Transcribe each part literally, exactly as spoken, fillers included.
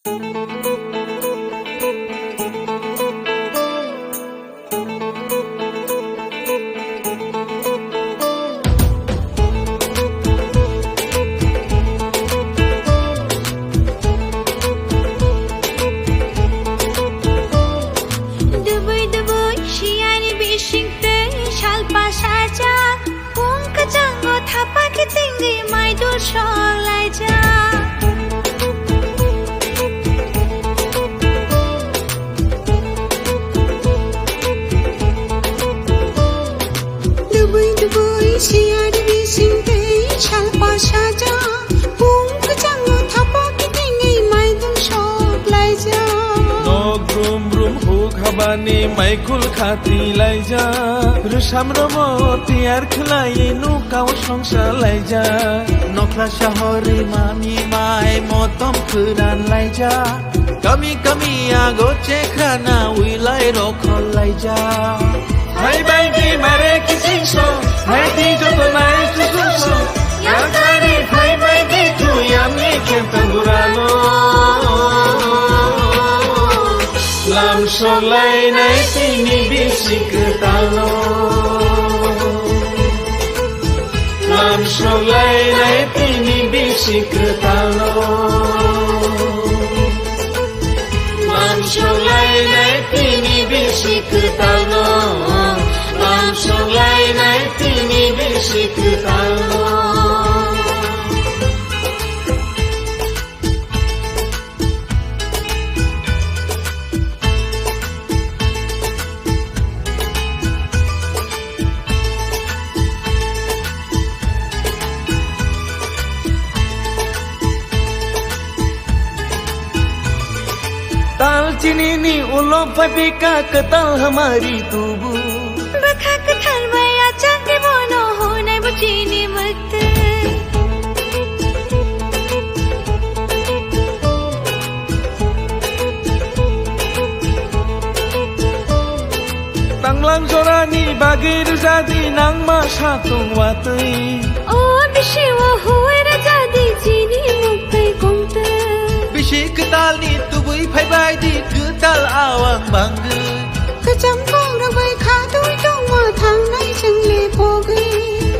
Dubui dubui siyani bising tei salpa sajak. Pung kwchango thapa kitingwi maidur sok laijak. Dubui dubui siyar bising tei salpa sajak. Pung kwchango thapa kitingwi maidur sok laijak. Nok brum brum huk habani maikhul khati laijak. Rwsam romo tiyar khlai nukao songsa laijak. Nokhla sahori mami mai motom kwran laijak. Kami kami ago chekhrana uilai rokhol laijak. Hai bai di mare kising song, hai di joto nai susung song. Yang kari hai bai di tu yamni kem tamburano. Lam solai nai tini bisi kwtalo. Lam solai nai tini bisi kwtalo. Lam solai nai tini bisi kwtalo. Lam solai nai tini bisi kwtalo. Tal chini ni ulo phabika kwtal hamari tubu. Bwkha kwthar bai achak ni bono honai bo chini mwktwi. Tanglang jorani bagwi rwjadi nangma satung watwi. O bisi o huwi rwjadi chini mwktwi kongtwi. Bisi kwtalni tubui phaibai di kwtal awang bangwi. Kwcham kok rok bai khatwi tongma thangnai chwngli pogwi.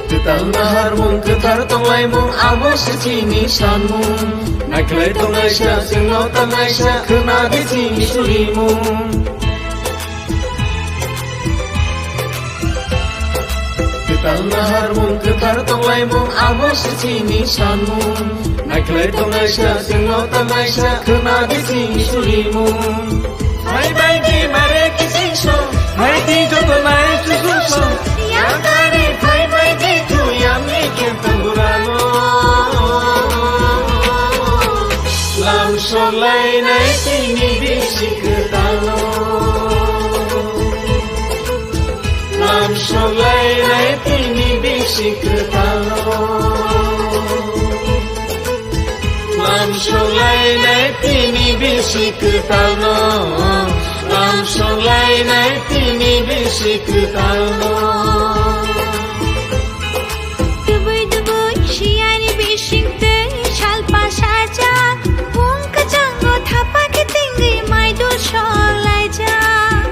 Kwtal naharmung kwthar tonglaimung abo se chini sanmung. Naikhlai tongnaisa chwngno tangnaisa khwnadi chini surimung. Kwtal naharmung kwthar tonglaimung abo se chini sanmung. Naikhlai tongnaisa chwngno tangnaisa khwnadi chini surimung. Hai bai di mare kising song, hai di joto nai chusuk song. Yang kari hai bai di tu yamni kem tamburano. Lam solai nai tini bisi kwtalo. Lam solai nai tini bisi kwtalo. Lam solai nai tini bisi kwtalo. Lam solai nai tini bisi kwtalo. Dubui dubui siyani bising tei salpa sajak. Pung kwchango thapa kitingwi maidur sok laijak.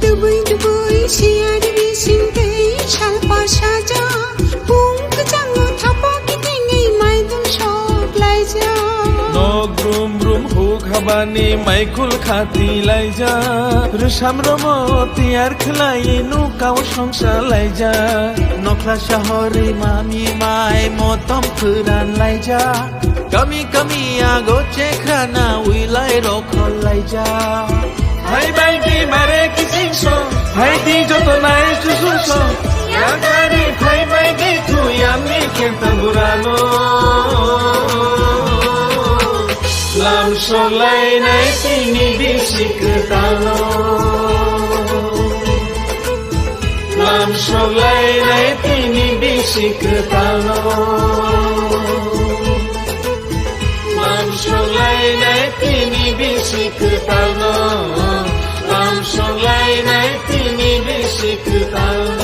Dubui dubui siyar bising tei salpa sajak. Pung kwchango thapa kitingwi maidur sok laijak. Nok brum brum huk habani maikhul khati laijak. Rwsam romo tiyar khlai nukao songsa laijak. Nokhla sahori mami mai motom kwran laijak. Kami kami ago chekhrana uilai rokhol laijak. Hai bai di mare kising song, hai di joto nai chusuk song. Yang kari hai bai di tu yamni kem tamburano. Lam solai nai tini bisi kwtalo. Lam solai nai tini bisi kwtalo. Lam solai nai tini bisi kwtalo. Lam solai nai tini bisi kwtalo.